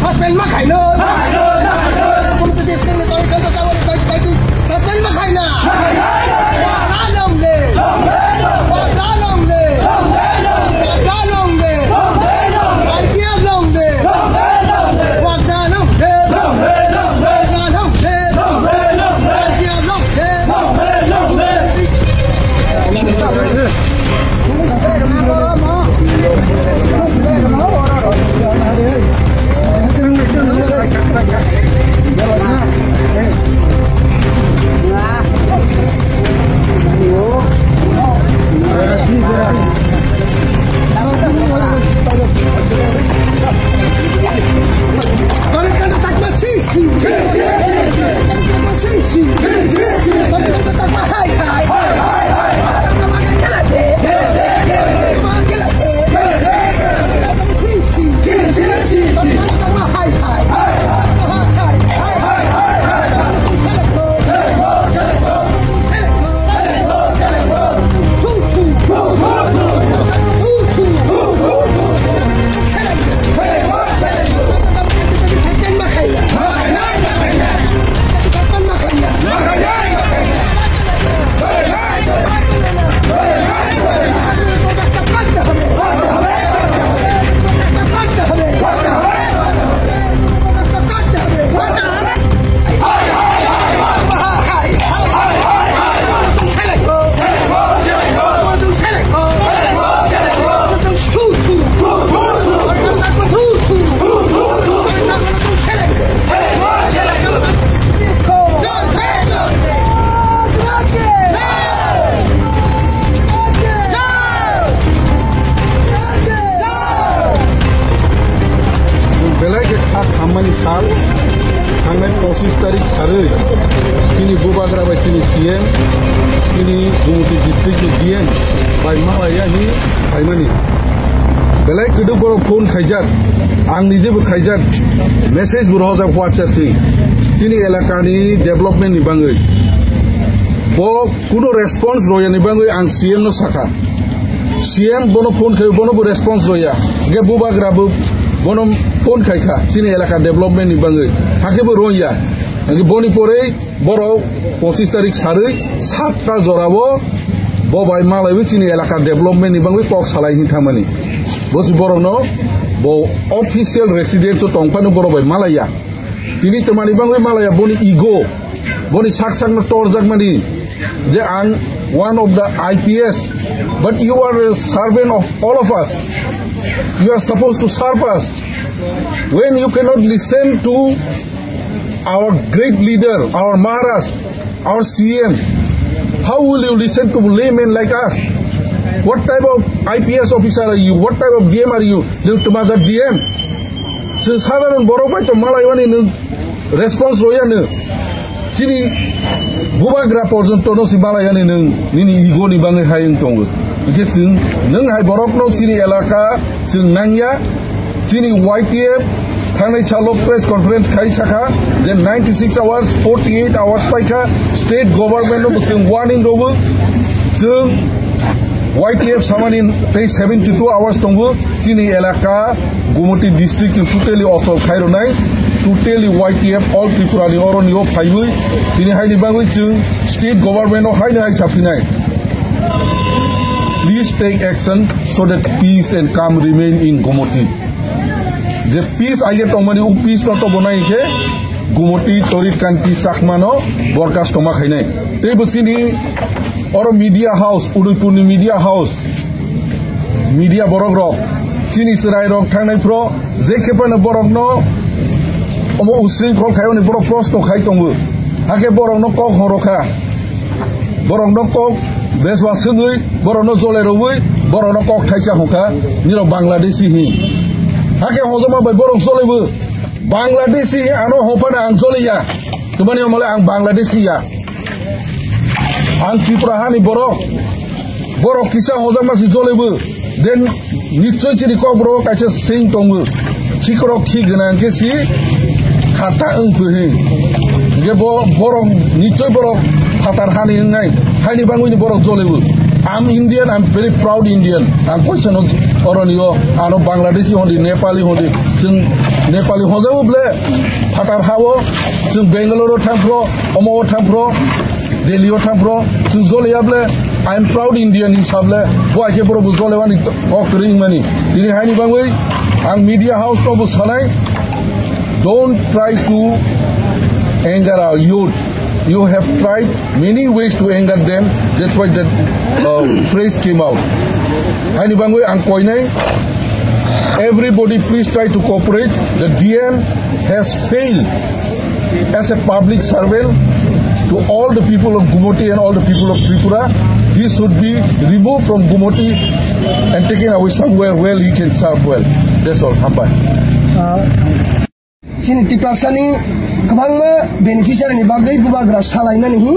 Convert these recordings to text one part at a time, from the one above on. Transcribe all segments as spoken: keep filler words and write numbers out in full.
Suspend ma khaino. Suspend ma khaina. Belai khe kha khammani sal, thangnai pochis tarik sarwi chini bubagra bai chini C M, chini Gumoti district ni D M bai malaiya hi phaimani. Belai kwdwk borok phone khaijak, ang nijebo khaijak, message bo rohorjak WhatsApp chini, chini elakani development ni bangwi. Bo kuno response royani bangwi ang C M no sakha. C M bono phone khayo, bono bo response roya. Hwnkhe bubagra bo bono phone khaikha, chini elaka development ni bangwi. Hakhe bo roya. Hwnkhe boni porei borok pochis tarik sarwi satta jorao bo bai malaiwi chini elaka development ni bangwi kok salai hin thangmani. Bo si borokno bo official residence o tongphano borok bai malaiya. Tini twmani bangwi malaiya boni ego, boni sak sakno torjakmani je ang one of the I P S, but you are a servant of all of us. You are supposed to serve us. When you cannot listen to our great leader, our Maharaj, our C M, how will you listen to laymen like us? What type of I P S officer are you? What type of D M are you? Nwng twmajak D M? Chwng sadharon borok bai to malaiwani nwng response royano. Chini bubagra porjonto no si malaiwani nwng nini ego ni bangwi hai wng tongo. Hwnkhe chwng nwng hai borokno chini elaka chwng nangya. Chini Y T F thangnai salo press conference khai sakha je ninety six hours, forty eight hours paikha, state government no bo chwng warning rogo. Chwng Y T F samani tei seventy two hours tongo. Chini elaka Gumoti district chwng totally osol khai rwnai, totally Y T F All Tripura ni oro ni o phaiwi tini haini bagwi chwng state government o haino hai saphinai. Please take action so that peace and calm remain in Gumoti. Je peace aige tongmani, o peace no tobonai khe Gumoti Torit Kanti Chakma no borkas tongma khainai. Tei bo chini oro media house, Udaipur ni media house, media borok rok, chini chwrai rok thangnai phro, je khe phano borok no omo usring khol khai oni borok proshno khai tongo. Hakhe borok no kok horo kha. Borokno kok beswa swngwi, borokno jole rwwi, borokno kok thaisa hwnkha, nirok Bangladeshi hi. Hakhe hojoma bai borok jolewi, Bangladeshi hi ano hopana ang joleya. Tumani omole ang Bangladeshi ya. Ang Tripura hani borok. Borok kisa hojama si jolewi. Den nichoi chini kok bro kaisa sing tongo. Khikrok khi gwnang khe si khata wng phi hi. Ge bo borok nichoi borok phatar hani wngnai, haini bangwi ni borok joleo. I'm Indian, I'm very proud Indian. Ang koisa no oroni o, ano Bangladeshi hondi, Nepali hondi, chwng Nepali hojago ble phatar hao, chwng Bangalore o thangphro, omo o thangphro, Delhi o thangphro, chwng joleya ble, I'm proud Indian hisab le, bo aike borok bo jolewani o kwrwi wngmani. Tini haini bangwi ang media house no bo sanai, don't try to anger our youth. You have tried many ways to anger them. That's why that uh, phrase came out. Haini bangwi ang koinai, everybody please try to cooperate. The D M has failed as a public servant to all the people of Gumoti and all the people of Tripura. He should be removed from Gumoti and taken away somewhere where he can serve well. That's all. Hambai. Chini Tiprasani kwbangma beneficiary ni bagwi bubagra salainani hi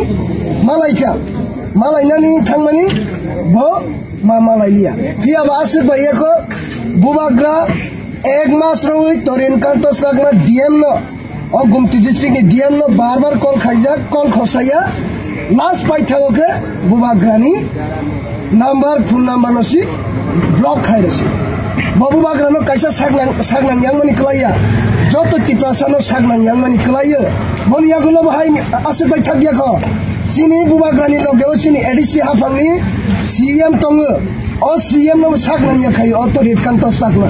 malaikha, malainani thangmani bo ma malailiya. Phiya ba aswk bai yakho bubagra ek mas rwi Torin Kanto Chakma D M no, o Gumti district ni D M no bar bar call khaijak, call khosaya. Last paithago khe bubagrani number, phone number no si block khai rwsi. Bo bubagrano kaisa saknang, saknang yangmani kwlaiya. Joto Tiprasa no saknang yangmani kwlaiyo. Boni yagulo bo hai aswk bai thak yakho. Chini bubagrani loge o chini A D C haphangni C M tongo. O C M no saknang ya khai o Torit Kanto Chakma.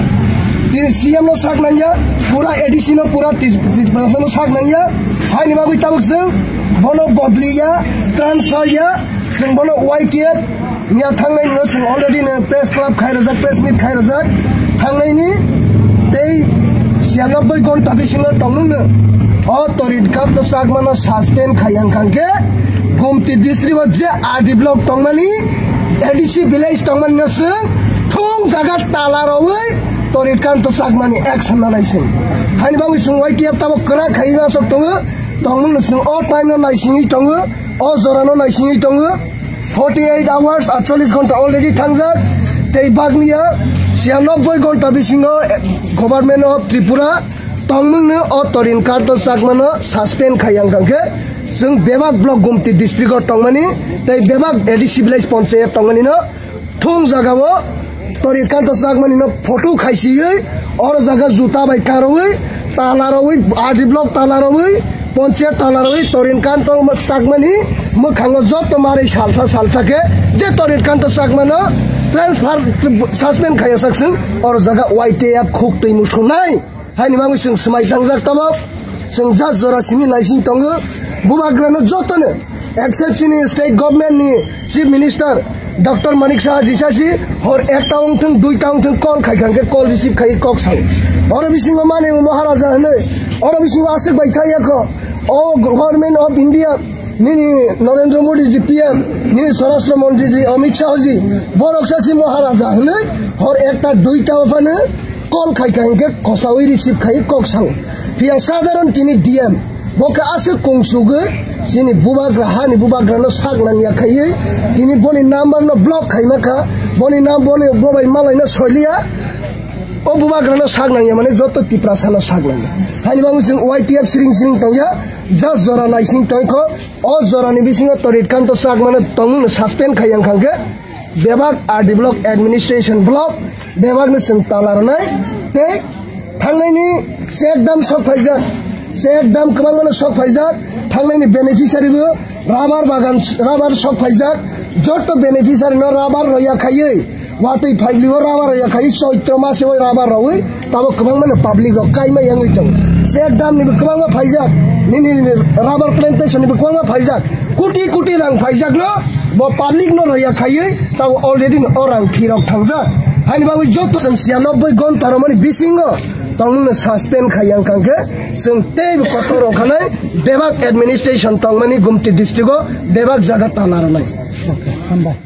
Tini C M no saknang ya, pura A D C no pura Tij-, Tiprasa no saknang ya. Haini bagwi tabuk chwng bono bodli ya, transfer ya, chwng bono Y T F niya thangnai no chwng already no press club khai rajak, press meet khai rajak. Thangnai ni tei siyanoboi gonta bisingo tongmung no o Torit Kanto Chakma no suspend khai yang khang khe Gumti district o je R D block tongmani, A D C village tongmani no chwng thung jaga tala rwi Torit Kanto Chakmani action nanai chwng. Haini bagwi chwng Y T F tabuk kwrak khai aswk tongo, tongmung no chwng o time no naisingwi tongo, o jora no naisingwi tongo. Forty eight hours, atchollish ghonta already thangjak, tei bagniya siyanoboi ghonta bisingo, eh, Government of Tripura tongmung no o Torin Kanto Chakma no suspend khai yang khang khe chwng bebak block Gumti district o tongmani tei bebak A D C village panchayat tongmani no thung jaga o Torit Kanto Chakmani no photo khaisiwi, oro jaga juta bai karwi, tala rwi, R D block tala rwi, ponchayat tala rwi, Torit Kanto Chakmani mwkhango joto mari salsa salsa khe je Torit Kanto Chakmano transfer suspend khaiya sak chwng oro jaga Y T F khuk twi musungnai. Haini bagwi chwng swmai tangjak tabuk. Chwng jat jora simi naising tongo. Bubagrano jotono, except chini state government ni chief minister Doctor Manik Saha jisasi hor ekta wngthwng, duita wngthwng call khai kha, hwnkhe call receive khai kok sao. Oro bisingo mane Maharaja hwnwi, oro bisingo aswk bai thai yakho. O Government of India, nini Narendra Modi ji P M, nini Swarashtra Mantri ji Amit Shah ji, borok sasi Maharaja hwnwi hor ekta duita ophano call khai kha, hwnkhe kosaui receive khai kok sao. Phiya sadharon tini D M, bo khe aswk kungsugwi chini bubagra, hani bubagrano sak nangya khaiwi tini boni number no block khaima kha, boni nam, boni bobai malaino soiliya, o bubagrano sak nangya mane joto Tiprasano sak nangya. Haini bagwi chwng Y T F siring siring tongya, just jora naising tongkho, o jorani bisingo Torit Kanto Chakmano tongmungno suspend khai yang khangkhe, bebak R D block, administration block, bebakno chwng tala rwnai. Tei thangnaini check dam sok phaijak, check dam kwbangmano sok phaijak, thangnaini beneficiary bo rubber bagan, rubber sok phaijak, joto beneficiary no rubber roya khaiwi, watwi phailio rubber roya khaiwi, Choitro mase o rubber rowi, tabo kwbangmano public rok kaima yangwi tongo. Check dam nibo kwbangma phaijak, nini rubber plantation nibo kwbangma phaijak, koti koti rang phaijak no, bo public no roya khaiwi, tabo already no o rang phirok thangjak. Haini bagwi joto chwng siyanoboi gonta romani bisingo tongmungno suspend khai yang khangkhe, chwng teibo kotor rok khanai, bebak administration tongmani Gumti district o bebak jaga tala rwnai. Okay, hambai.